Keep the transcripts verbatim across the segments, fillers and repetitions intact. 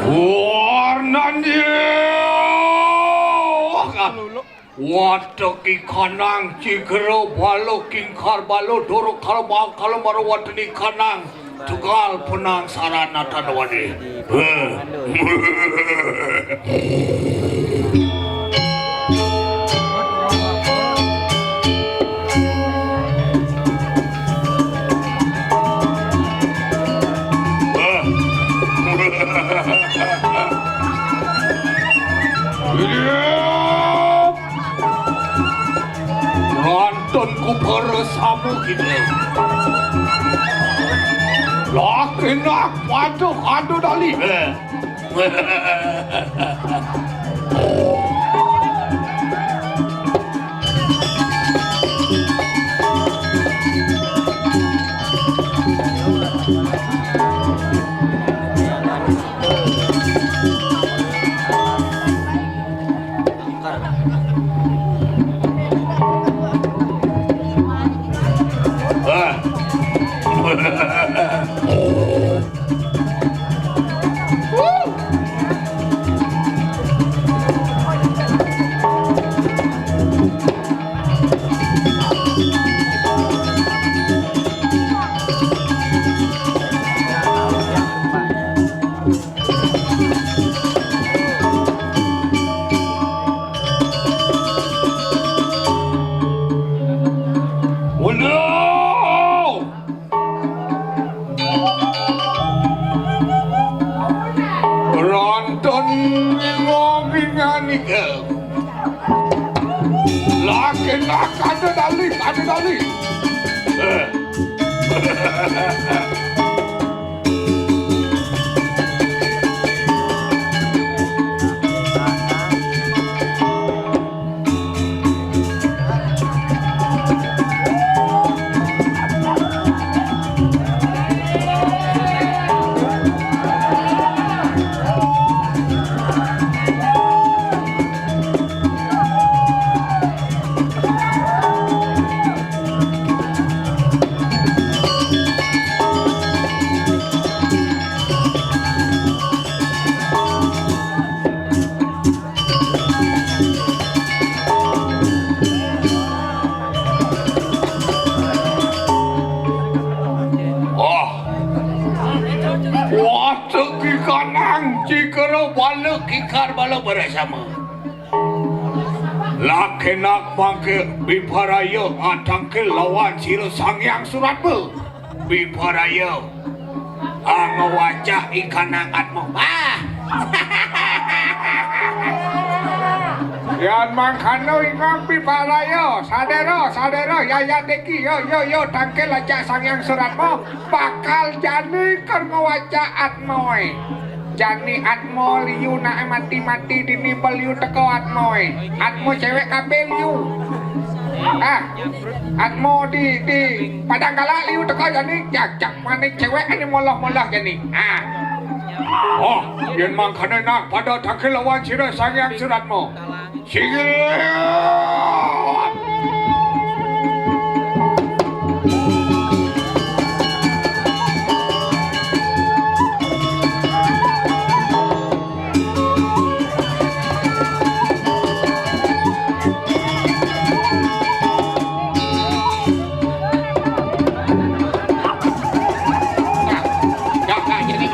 Warnanya. Wateki kanang cigra bala kingkar bala doro kalma kalmara wateni kanang tegal penang sarana tanwani. Rantun ku para samu kita. Laki nak patuh kadu dali. Rantun ngingong-nginganika. Laki nak ada dali, ada dali. Eh. Wah. Wah, teki kanang cikara bala kikar bala barasama. Lakenak mangke biparaya atangkil lawan sira Sang Hyang Suratma. Biparaya. Ah, ngwacah ikanang atma. Ah. Yan mangkana ingkang piparaya, sadera, sadera, yayat iki, yo, yo, yo, tangkil ajak Sang Hyang Suratma, bakal jani ken ngwacah atmae. Jani atma liu nae mati-mati dini beliu teka atmae. Atma cewek kabeh liu. Ah, atma di, di Padang Galak liu teka jani, jak, jak manik cewek ane molah-molah jani. Ah. Oh, yen mangkane nak pada tangkil lawan sira Sang Hyang Suratma. Siap. Negak, negak, jani.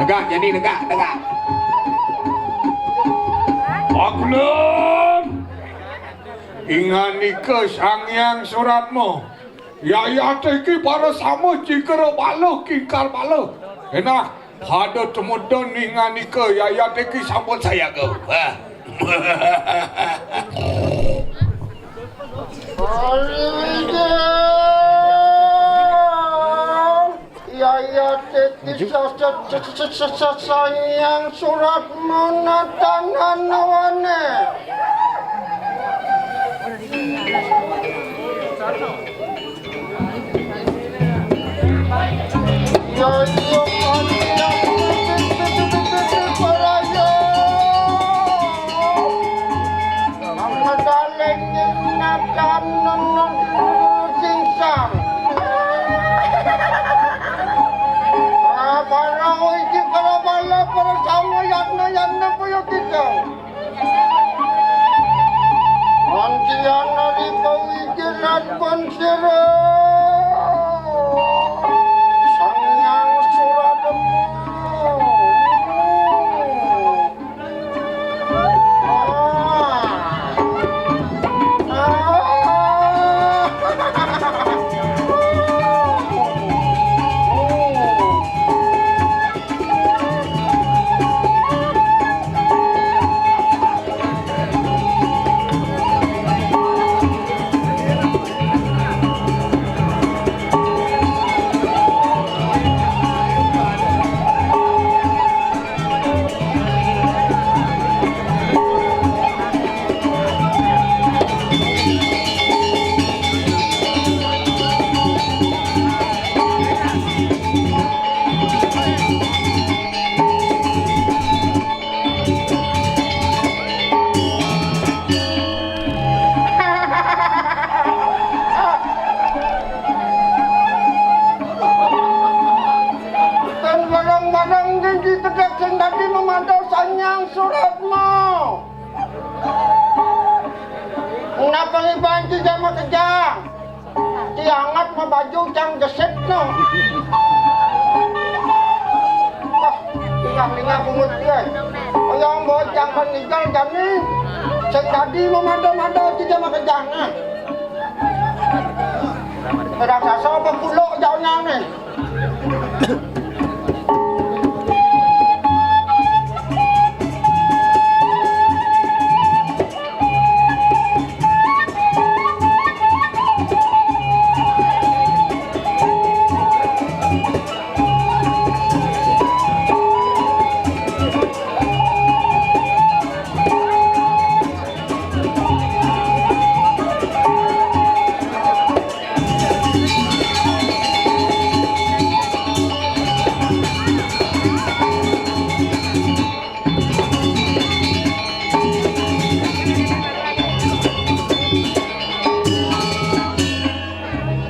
Negak, jani, negak, negak. Akulun. Inganika Sang Hyang Suratma. Yayat iki para sama cikara bala, kingkar bala. Enah, pada tumudun inganika yayat iki sampun sayaga. Wah. Yayat iki sa-, sa-, sa-, sa-, sa-, sa-, Sang Hyang Suratma nata nanawane. Yayat iki paraya. Mangkadaleng nata nanawane singsang. Ah, para iki para Antian ari pawigilan pansira Sang Hyang Suratma. Kan barang-barang di, di kedek sing dadi mamadha Sang Hyang Suratma. Napa ngibanci jama kejang? Tiangat mabaju cang gesit no. Wah, lingah-lingah bungut dia. Kaya mbok cang kan ngigal jani. Sing dadi mamadha-madha ci jama kejang, ah. Raksasa apa kuluk jauhnya nih?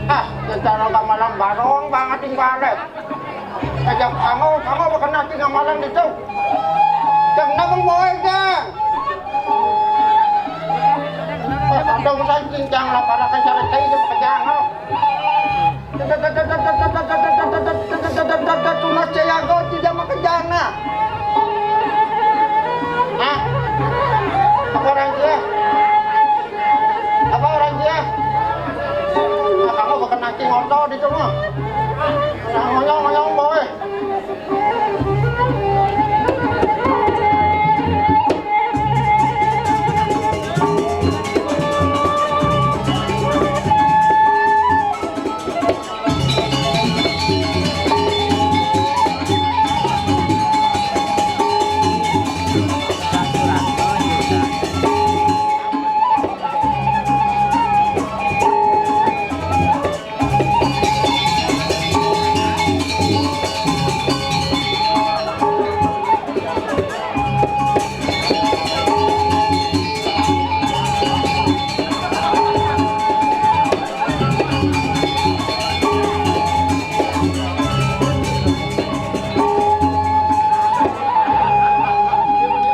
Ah, rencana gamalan barong banget tinggalé. Aja kamu, kamu bakal nanti gamalan itu. Jangan nabung boy kan. Ah, ada urusan cincang lah, pada kan cara saya itu pekerjaan lo. Tunas Jayago tidak mau ke sana. Hah? Apa orang dia? Apa orang dia? Nah, kamu bukan nanti motor di rumah. Ngomong-ngomong, boy.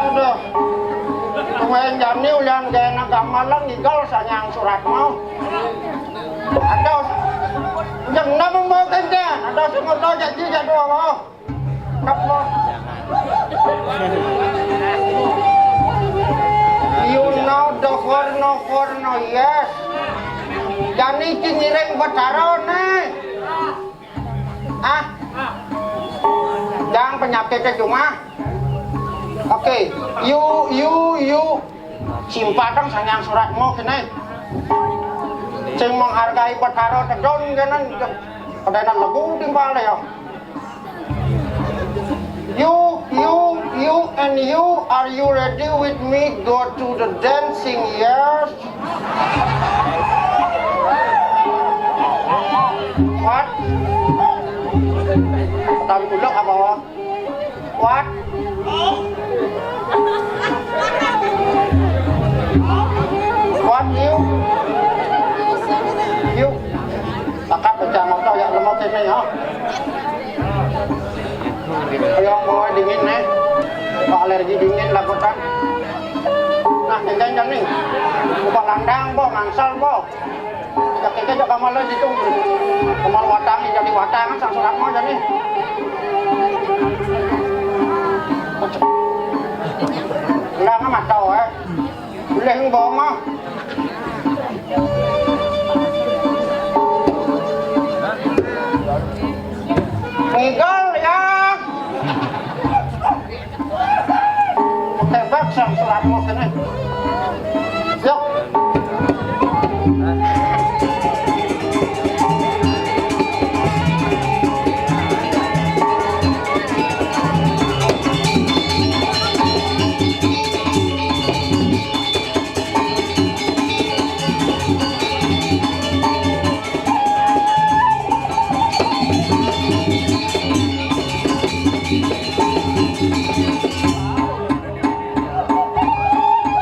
Aduh. Tuwéh jani ulian gaéna gamalan ngigal Sang Hyang Suratma. Aduh. Jeng nama mau kéngkén, aduh sing ngono janji jadwal. Napa? You know the forno forno, yes. Jani ci ngiring Betara né. Ah. Jang penyakitnya cuma. Oke, you, you, you. Simpatang Sang Hyang Suratma kéné. Sing menghargai Betara tedun kéné. Kadénan lagu timpalé ya. You, you, you, and you, are you ready with me? Go to the dancing, yes. What? Tang kuluk apa, Wak? What? What you? You? Pakat pecah motor ya lemot ini ya. Ayo mulai dingin nih. Alergi dingin lah kota. Jani, jani. Buka landang po, ngangsal po. Ya, kita juga kamar lagi tuh. Kamar watang, jadi watang, sang surat mau jani. Ndak mah tahu, eh. Boleh bawa mah. Ngigel ya. Tebak sang surat mau kena. Yuk.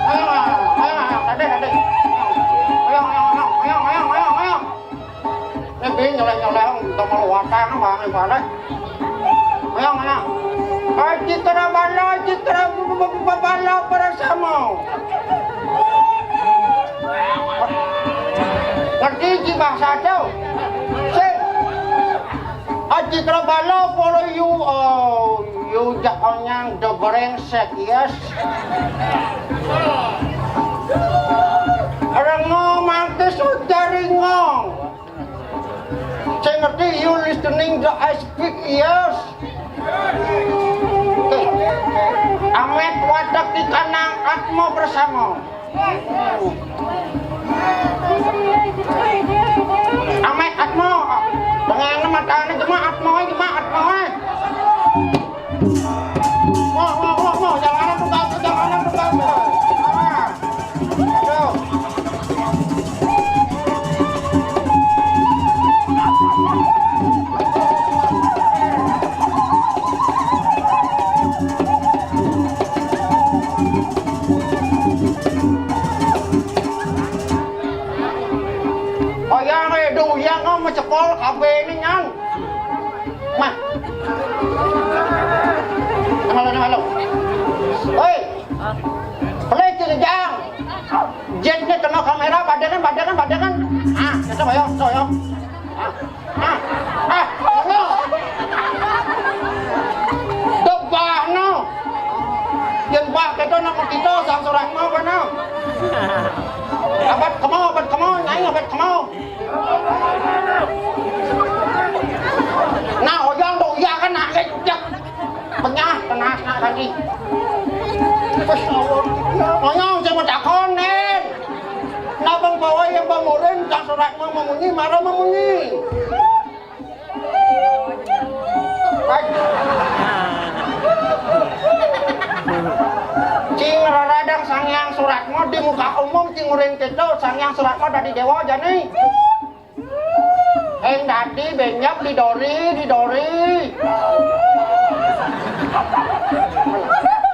Ayo, ayo, ayo, ayo, ayo, ayo, ayo, ayo, ayo, ayo, ayo, ayo, ayo. Ini bini nyoleh-nyoleh, udah mau watang, bang, yang mana? Ayo, ayo. Aji kena bala, aji kena bala pada sama. Ngerti ji bahasa tu? Sing. Aji kena bala, follow you, oh, you jak onyang the brengsek, yes. Rengo mangke sudah ringong. Sing ngerti, you listening the I speak, yes. Oke. Amet watek di kanang atmo bersama. Amet atmo. Dengan matane cuma atmo, cuma atmo. Wah, wah, wah, wah, jalanan tuh bagus, jalanan tuh bagus. Ah. Aduh. Oyang, eh, duh, uyang, oh, mecepol, kabeh ini, nyang. Mah. Halo, halo. Hei. Pelai jejang. Jetnya kena kamera, badangan, badangan, badangan. Ah, itu ayo, itu ayo. Ah, ah, ah, ngono. Debahno. Yen bah keto nak kita sang surang mau kono. Abet kemo, abet kemo, nyai abet kemo. Nah, oyang do iya kan nak lejek. Penyah, penas nak tadi. Wes, oyang saya mau takonin. Nabang bawa yang bangurin, sang surat mau memunyi, marah memunyi. Hai. Cing raradang Sang Hyang Suratma di muka umum, cing urin kita Sang Hyang Suratma dadi dewa jani. Ing dadi benyap didori, didori.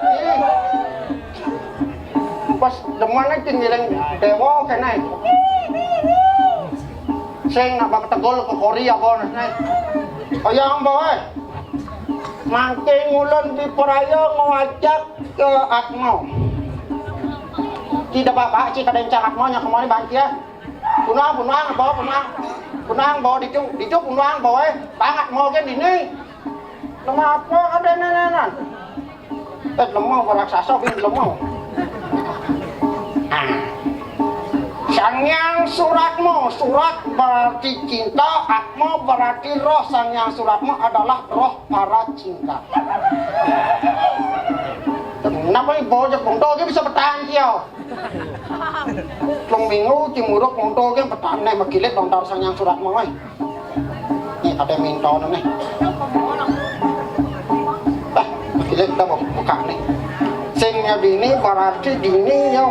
Ih. Pas demen ae ngiring dewa kene. Sing nak bak tegol kekori apa ne? Kaya ambo ae. Mangke ngulon diperaya ngajak ke Atma. Tidak apa-apa, cik ada yang cak Atma nya kemari bangkia. Punang, punang, bawa punang. Punang, bawa ditu, ditu punang, bawa, eh. Bangat mau kan ini. Lemah apa ada nenenan? Eh, lemah, raksasa, bin lemah. Ah. Sang Hyang Suratma, surat berarti cinta, atma berarti roh. Sang Hyang Suratma adalah roh para cinta. Kenapa nih bocah bondo dia bisa bertahan dia? Telung minggu, timuruk, monto, ki petane megilit lontar Sang Hyang Suratma, weh. Nih, ada mintone nih. Bah, megilit dah buka nih. Sing ya bini, berarti dini yo.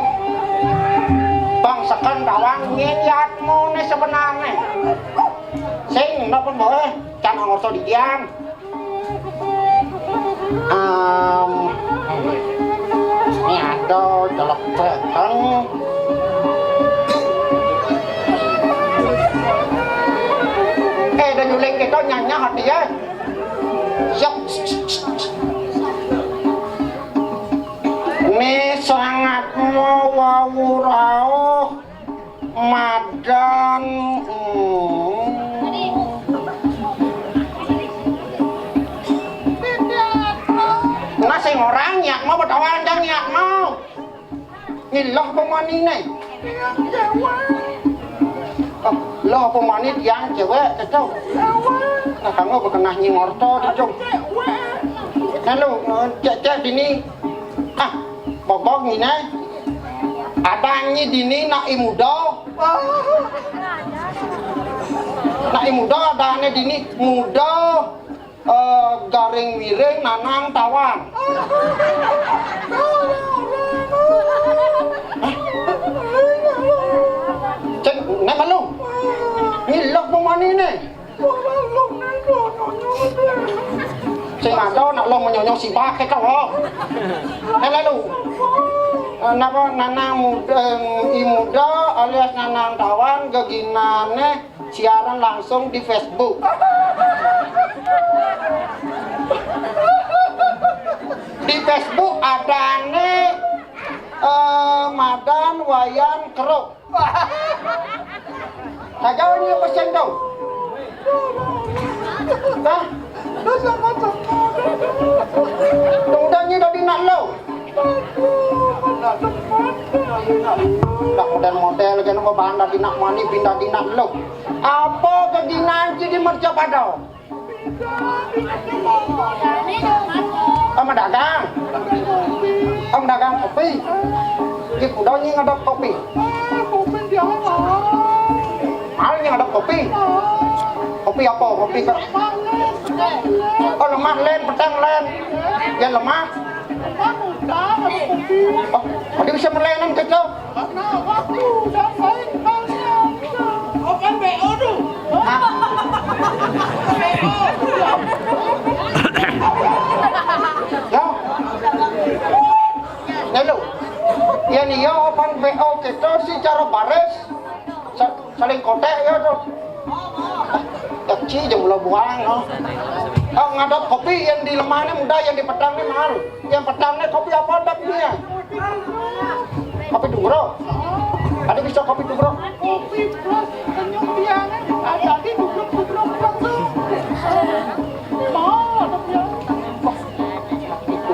Bang sekan tawang ngin yatmu nih sebenarnya. Sing, napa boleh? Can ngorso didian. Am, ini ada delok belakang. Eh, ada nyuling kita nyanya hati ya. Siap. Ini sangat mau Orang nyak mau betawa, jang nyak mau. Ni loh pemani ni. Oh, loh pemani tiang cewek cecok. Nah, kamu berkenah nyi ngorto cecok. Lalu, eh, cek-cek dini. Ah, bogog ni ni. Ada nyi dini nak imudo. Nak imudo ada ni dini mudo. Eh, garing miring nanang tawan. Cek, nek malu. Ngilok pemani ne. Sing ada nak lo menyonyong sibak ke kau. Eh, lalu. Eh, napa nanang muda, eh, i muda alias nanang tawan geginane siaran langsung di Facebook. Di Facebook adane, eh, Madan Wayan Keruk. Kagak ini apa sendok? Hah? Udah ini dari nak lo. Nak model-model kan kok bahan dari nak mani pindah di nak lo. Apa keginan sih di mercapada? Om dagang. Om dagang kopi. Di kuda nyi ngadap kopi. Mal nyi ngadap kopi. Kopi apa? Kopi ke? Oh, lemah len, petang len. Ya lemah. Oh, ada bisa melenan kecil. Open B O tu. Hah? B O. Ya. Lalu, ya ni ya open B O kita si cara baris. Sa-, saling kotek ya tu. Kecil je mula buang, oh. Oh, ngadap kopi yang di lemah ni mudah, yang di petang ni mahal. Yang petang ni kopi apa adab dia? Kopi tubruk. Ada bisa kopi tubruk? Kopi plus senyum dia ni. Ada di tubruk-tubruk tu. Mahal adab dia.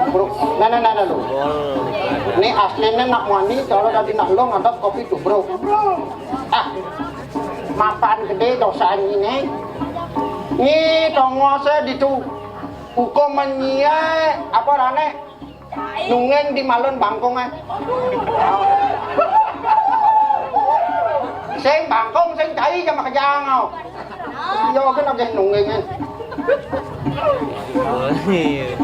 Tubruk. Nah, nah, nah, nah, lu. Ni asline nak mani, kalau dari nak lo ngadap kopi tubruk. Ah, mapan gede dosa ini. Ni tongose ditu. Hukum menyia apa rane? Nungeng di malon bangkong, eh. Sing bangkong, sing cai jama kejang, oh. Iya, oke, oke, nungeng, eh. Oh, iya.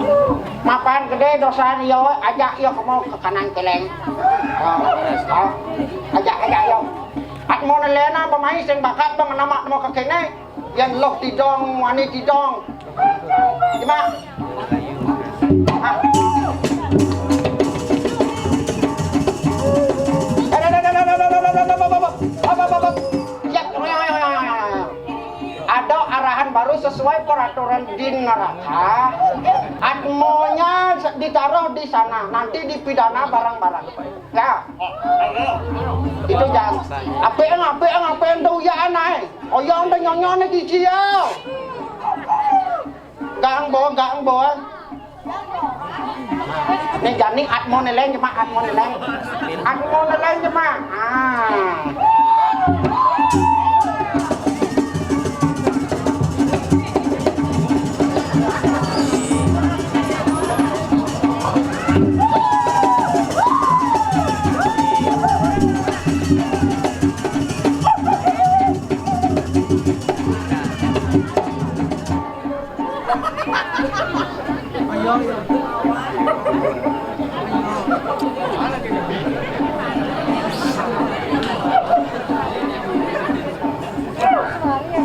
Mapan gede dosa iya, ajak iya kamu ke kanan keleng. Oh, oh. Ajak, ajak iya. At mo na lena pamai sing bakat bang nama mo ke kene. Yan loh didong, wani didong. Cuma. Ah. Ada arahan baru sesuai peraturan di neraka. Atmonya ditaruh di sana, nanti dipidana bareng-bareng. Ya. Itu jangan. Apa yang, apa yang, apa yang tuh ya anai? Oh ya, udah nyonyone di dia. Gang bo, gang bo. Ning jani atmo neleng cuma atmo neleng. Atmo neleng cuma. Ah.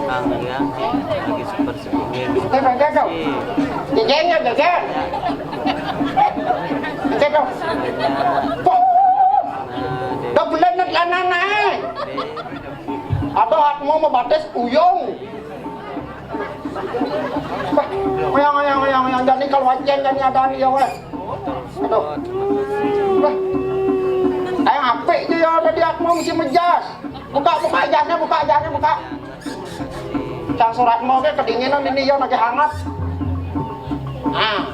Kang, ya, lagi super sibuk. Ini Bang Jago. Iya. Jajan ya, jajan. Jago. Wah. Dah bulan nak lanang, eh. Ada hak mau membatas uyung. Wah, ngoyang, ngoyang, ngoyang, ngoyang. Jani kalau wajan, jani ada ni ya, weh. Aduh. Wah. Ayo apik je ya, tadi aku mesti mejas. Buka, buka jasnya, buka jasnya, buka. Cang suratmu ke kedinginan ini ya, lagi hangat. Ah.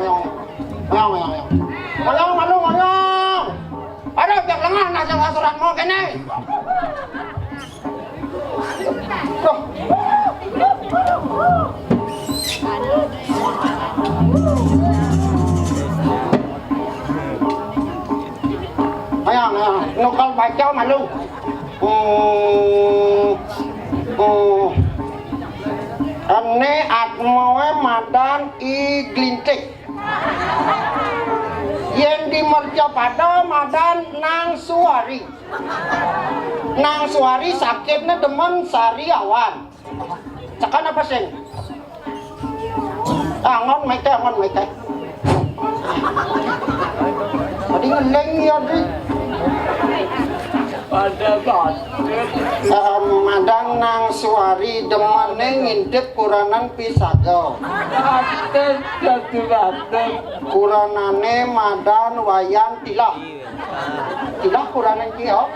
Ngoyong, ngoyong, ngoyong. Ngoyong, malu, ngoyong. Aduh, jak lengah nah, surat mau kene. Tuh. Ayo, ayo. Nukal baca malu. Hmm. Hmm. Ene atmoe madan I Glintik. Yen di Mercapada madan Nang Suwari. Nang Suwari sakitne demen sariawan. Tekan apa sing? Angon mete, angon mete. Tadi ngeleng ya, Dri. Pada batin. Em, madang Nang Suwari demene ngintip kuranan pisaga. Batin, satu batin. Kuranane madan Wayan Tilah. Tilah kuranan ki, oh.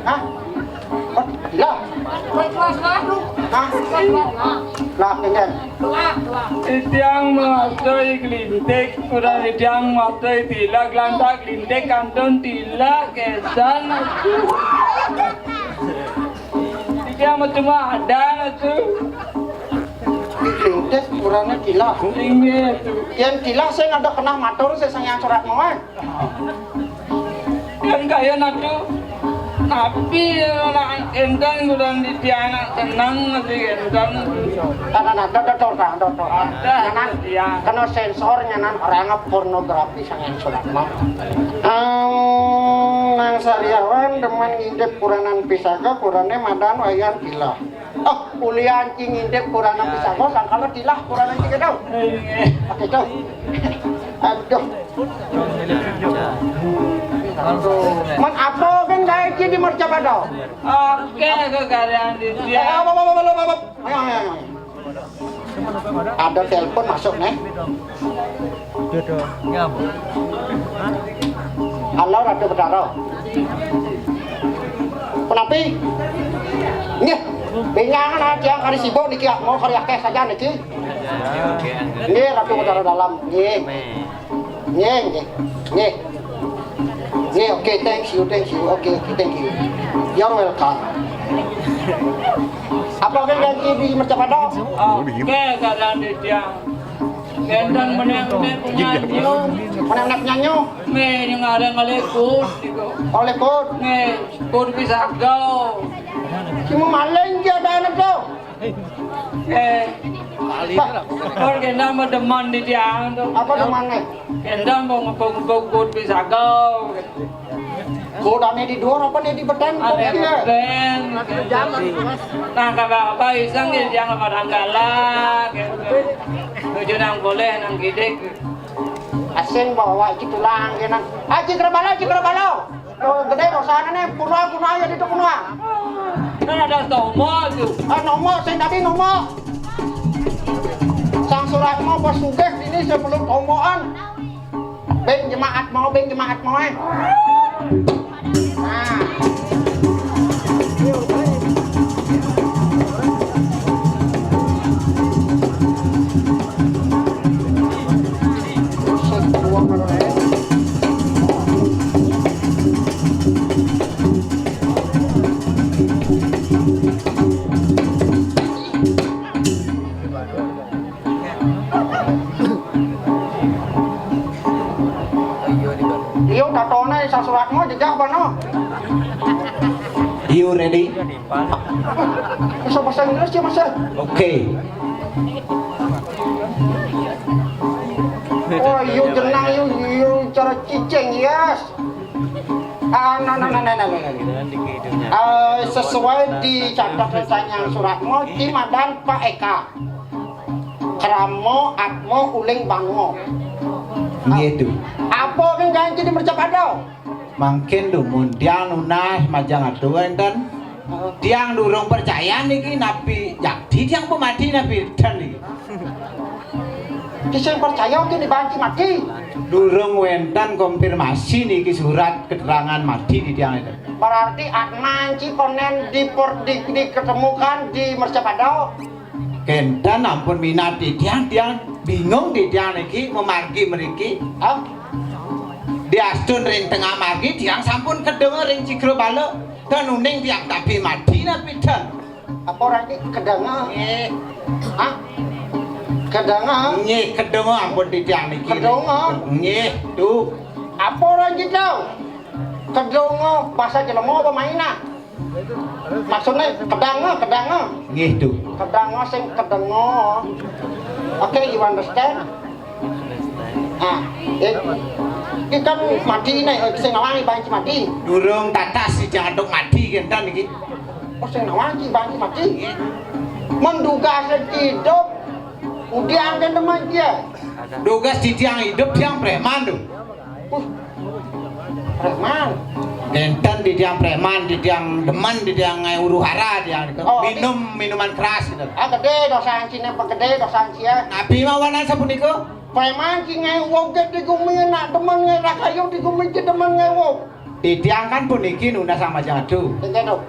Hah? Oh, Tilah. Hah? Lah, dengan. Tiang mastoi Glintik, kurang tiang mastoi Tilah, gelantak Glintik, kantun Tilah, kesan. Tiang macam ada tu. Glintik, kurangnya Tilah. Inggih tu. Yang Tilah saya ada pernah matur, saya sang yang surat mau, eh. Kan kaya natu, tapi nak enten kurang di tiang nak tenang masih enten. Tanah nata ada tora, ada tora. Ada, nyanan, iya. Kena sensor nyanan orang pornografi sangat surat mah. Em, Nang Sariawan demen ngintip kuranan pisaga, kurane madan Wayan Tilah. Oh, ulian ci ngintip kuranan pisaga, sangkala Tilah kuranan ci kedo. Oke, do. Aduh. Man apa kan gawe ci di Mercapada? Oke, kekaryan di Eh, dia. Apa, apa, apa, apa, apa? Ayo, ayo, ayo. Ada telepon masuk nih. Halo, Ratu Betara. Punapi? Nggih. Pinangan aja kari sibuk niki, mau kari akeh saja niki. Nggih, Ratu Betara Dalam. Nggih. Nggih, nggih. Nggih. Nggih, oke, thank you, thank you. Oke, oke, thank you. You're welcome. Apa kan ganti di Mercapada? Oke, keadaan di tiang. Gendang menang nek penyanyi. Menang nek penyanyi. Me yang ada ngalekut, gitu. Oleh kod. Me, kod bisa go. Cuma maling dia ada anak tu. Eh, Pak, kau kena mau demen di tiang tu. Apa demen ni? Kena mau ngepung-ngepung kod bisa go. Kod ane di dua apa nih di beten? Ane beten. Nah, kalau apa iseng ya jangan pada galak. Tujuh nang boleh nang kidik. Asing bawa iki tulang kena. Ah, cik rebalo, cik rebalo. Oh, gede dosane nih, punua, punua ya itu punua. Kan ada nomor tu. Ah, nomor, sing tadi nomor. Sang surat mau pas sugih ini sebelum tomoan. Ben jemaat mau, ben jemaat mau eh. Nah. Iyo, tatone sasuratmu jejak apa no? You ready? Bisa bahasa Inggris ya, Mas? Oke. Oh, you jenang, you, you cara cicing, yes. Ah, no, no, no, no, no, no, no. Eh, sesuai di catatan rencana suratmu, di madan Pak Eka. Kramo, atmo, uling, bango. Nggih, Tu. Apa kan janji di Mercapada? Mangkin dumun tiang nunas majeng atuh enten. Tiang durung percaya niki napi jadi tiang pemati napi enten niki. Ki sing percaya ki dibanci mati. Durung wenten konfirmasi niki surat keterangan mati di tiang itu. Berarti atmanci konen di, di, diketemukan di Mercapada. Kenten ampun minati tiang, tiang Bingung titiang niki mamargi mriki. Ah, diastun ring tengah margi tiang sampun kedunga ring Cigrawala. Dan uning tiang tabi madi napi dan. Apa ora iki kedunga? Nggih. Hah? Kedunga? Nggih, kedunga ampun titiang niki. Kedunga? Nggih, duh. Apa ora iki, Dong? Kedunga bahasa Jelema apa mainan? Maksudnya kedunga, kedunga. Nggih, duh. Kedunga sing kedunga. Oke, you understand? Ah, eh, iki kan mati nih, eh, sing nawangi banci mati. Durung tatas si jantuk mati kenten iki. Oh, sing nawangi banci mati. Menduga sing hidup, udah angkat teman dia. Dugas titiang idup tiang preman tuh. Uh, preman. Kenten titiang preman, titiang demen, titiang ngae huru-hara tiang. Oh, minum minuman keras gitu. Ah, gede dosa ancine, apa gede dosa ancie? Napi mawanan sapunika? Preman ki ngae woget di gumi, nak demen ngae rakayu di gumi ki demen ngae wog. Titiang kan puniki nunas sama jadu. Nggih, Dok.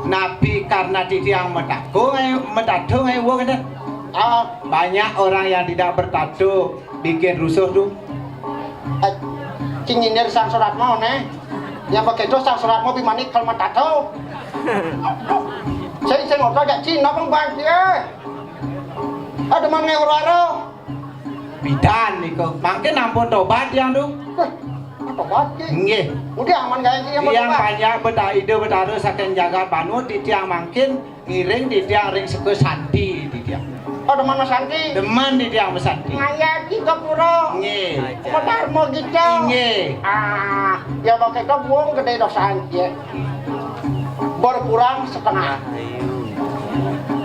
Napi karena titiang metato ngae, metato ngae wog kenten? Ah, banyak orang yang tidak bertato bikin rusuh tuh. Eh, sing nyindir Sang Suratmo, neh. Yang begitu Sang Suratmo bimani kalau metato. Saya, saya ngotot gak Cina pun banci, eh. Ada mana yang ora-ora? Bidan niku. Mangkin ampun tobat yang tu. Wah, tobat ki. Nggih. Udah aman gaya ki yang banyak beta ide betara saking jagat Banua titiang mangkin ngiring titiang ring Seka Santi titiang. Oh, demen Mas Santi. Demen titiang Mas Santi. Ngayat ki ke pura. Nggih. Petarmo gitu. Nggih. Ah, ya pakai ke buang gede dosa ancie. Berkurang setengah.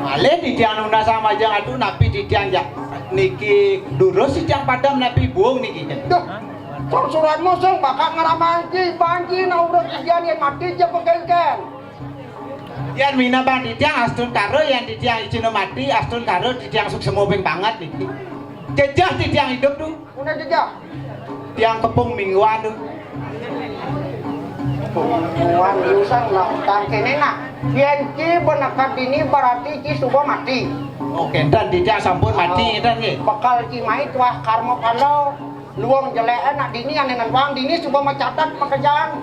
Malih titiang nunas sama aja ngadu napi titiang jak niki durus titiang padam napi buung niki. Duh, Sang Suratmo sing bakal ngeramanci banci nah urut ian yen mati aja pegengken. Yan mina bang titiang astun karo yan titiang icina mati astun karo titiang suksema ping banget niki. Jejeh titiang hidup tu. Udah jejeh. Tiang kepung mingguan tu. Kepung mingguan, liusan lah utang kene nah. Yen ci benekat dini berarti ci suba mati. Oh, kenten titiang sampun mati, oh, kenten nggih. Bakal ci mai tuah karma pala. Luang jeleke nak dini ane nentuang dini suba macatet pekerjaan.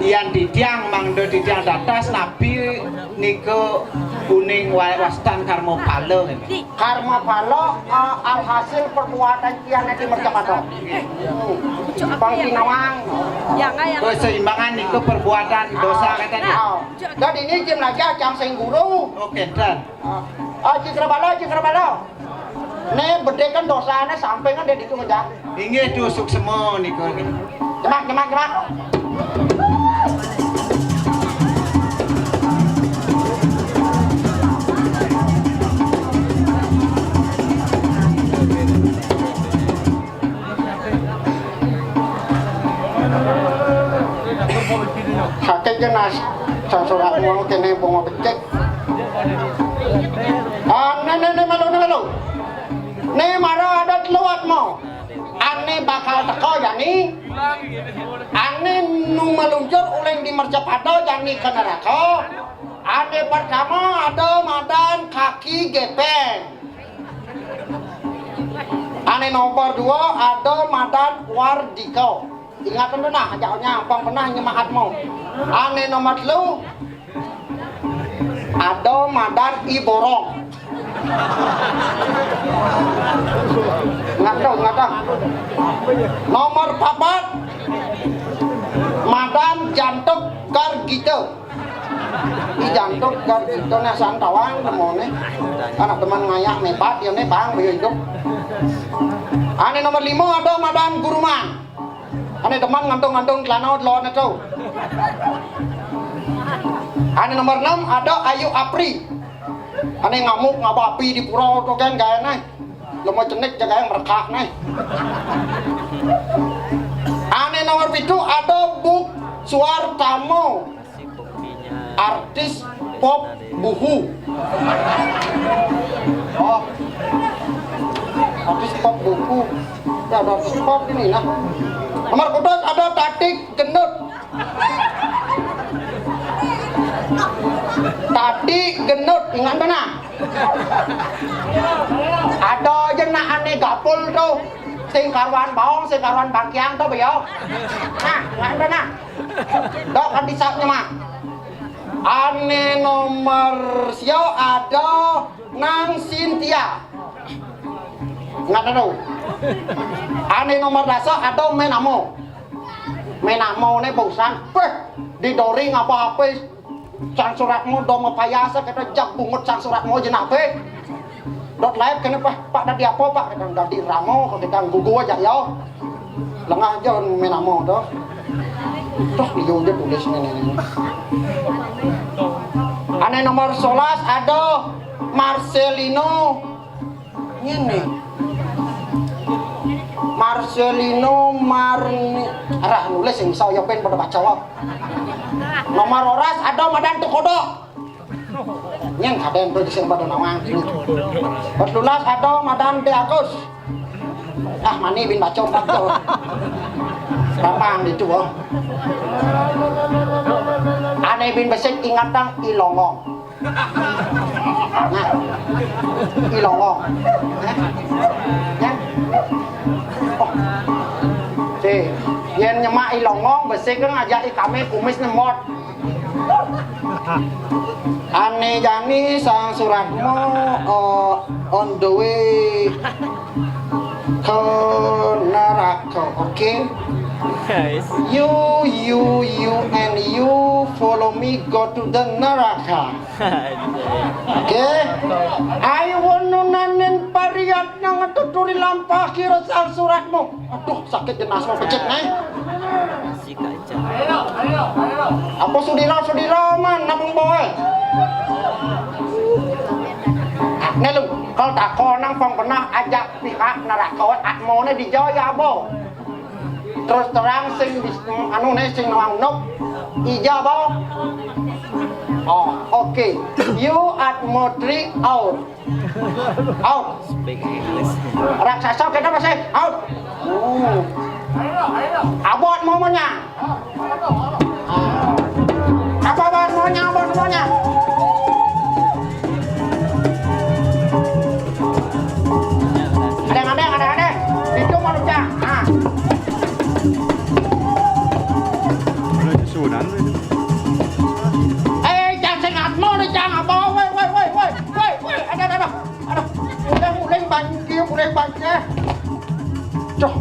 Yan titiang mangda titiang datas napi nika uning wa-, wastan karma pala ngene. Karma pala, eh, alhasil perbuatan cian di mercapada. Pang pinawang. Keseimbangan nika perbuatan dosa kenten. Ah. Dadi ini jim lagi acang sing guru. Oh, kenten. Ah, ah, Citra Bala, Citra Bala. Ne bedekan dosane sampai kan dia ditu ngejak. Inggih tu suksema nika. Jemak, jemak, jemak. Sakit jenas, sasorak mau kene bunga becek. Ah, ne, ne, ne, malu, ne, malu. Ne mara ada teluat mau. Ane bakal teka jani. Ane nu meluncur uling di mercapada jani ke neraka. Ane pertama ada madan kaki gepeng. Ane nomor dua ada madan wardika. Ingatan tu nah, ajaknya pang pernah nyemahat mau. Ane nomor telu ada madan i borong. Ngatau, ngatau. Nomor papat madan jantuk gargita. Di jantuk gargita ne santawang demone. Anak teman ngayak mebat dia ne bang bayu hidup. Ane nomor lima ada madan guruman. Ane demen ngantung-ngantung celana telone tu. Ane nomor enam ada Ayu Apri. Ane ngamuk ngaba api di pura tu kan gayane. Lemo cenik jaga yang merekak ne. Ane nomor pitu ada Buk Suartamo. Artis pop buhu. Oh. Artis pop buhu. Ya, ada artis pop ini nah. Nomor kutus ada Tatik Gendut. Tatik Gendut, ingat benar. Ada aja nak ané gapul to. Sing karuan baong, sing karuan bangkiang to, béh, yo. Nah, nggak ada nah. Dok kan disapnya mah. Ané nomor sio ada Nang Sintia. Nggak ada to. Ané nomor dasa ada Menamo. Menamo né barusan. Béh, didori ngapa apa. Sang Suratmo do mapayasa, kéto jak bungut Sang Suratmo jenapé. Dot laib kéné, Pak, Pak dadi apa, Pak? Kadang dadi ramo, kadang gugu aja ya. Lengah aja Menamo to. Toh, iya aja tulis ini. Ané nomor solas ada Marcelino. Ngene. Marcelino Marni, arah nulis sing iso ya ben pada baca wae. Nomor roras ada Madan Tukodo. Nyén kadén to sing pada nawang. Betulas ada Madan De Agus. Ah, mani bin baca empat to. Gampang ditu, oh. Ané bin besik ingatang ilongong. Nah, ilongong. Hah? Ya? Oh. Si, yén nyemak ilongong, besik kan ngajak ikamé kumis nemot. Ané jani Sang Suratmo, eh, on the way ke neraka, oke? Guys. You, you, you, and you follow me go to the neraka. Oke? Ayo wono nanen pariat nang tuturi lampah kira Sang Suratmo. Aduh, sakit jenasmu becek nih. Si kaca. Apa sudira-sudira man nabung boy? Nih lu, kalau tak konang pang pernah ajak pihak neraka atmone di Jawa ya, Bo. Terus terang sing bis-, anu né sing nawang nok. Ija, Bo. Oh, oke. You at Motri out. Out. Speak English. Raksasa kita masih out. Oh. Abot momennya. Apa abot momennya, abot momennya? Ada, ada, ada, ada. Itu manusia. Ah. Ada susunan. Eh, jangan sengat mau nih, jangan apa? Woi, woi, woi, woi, woi, woi, ada, ada, ada. Aduh, uling, uling bangkit, uling bangkit. Cok,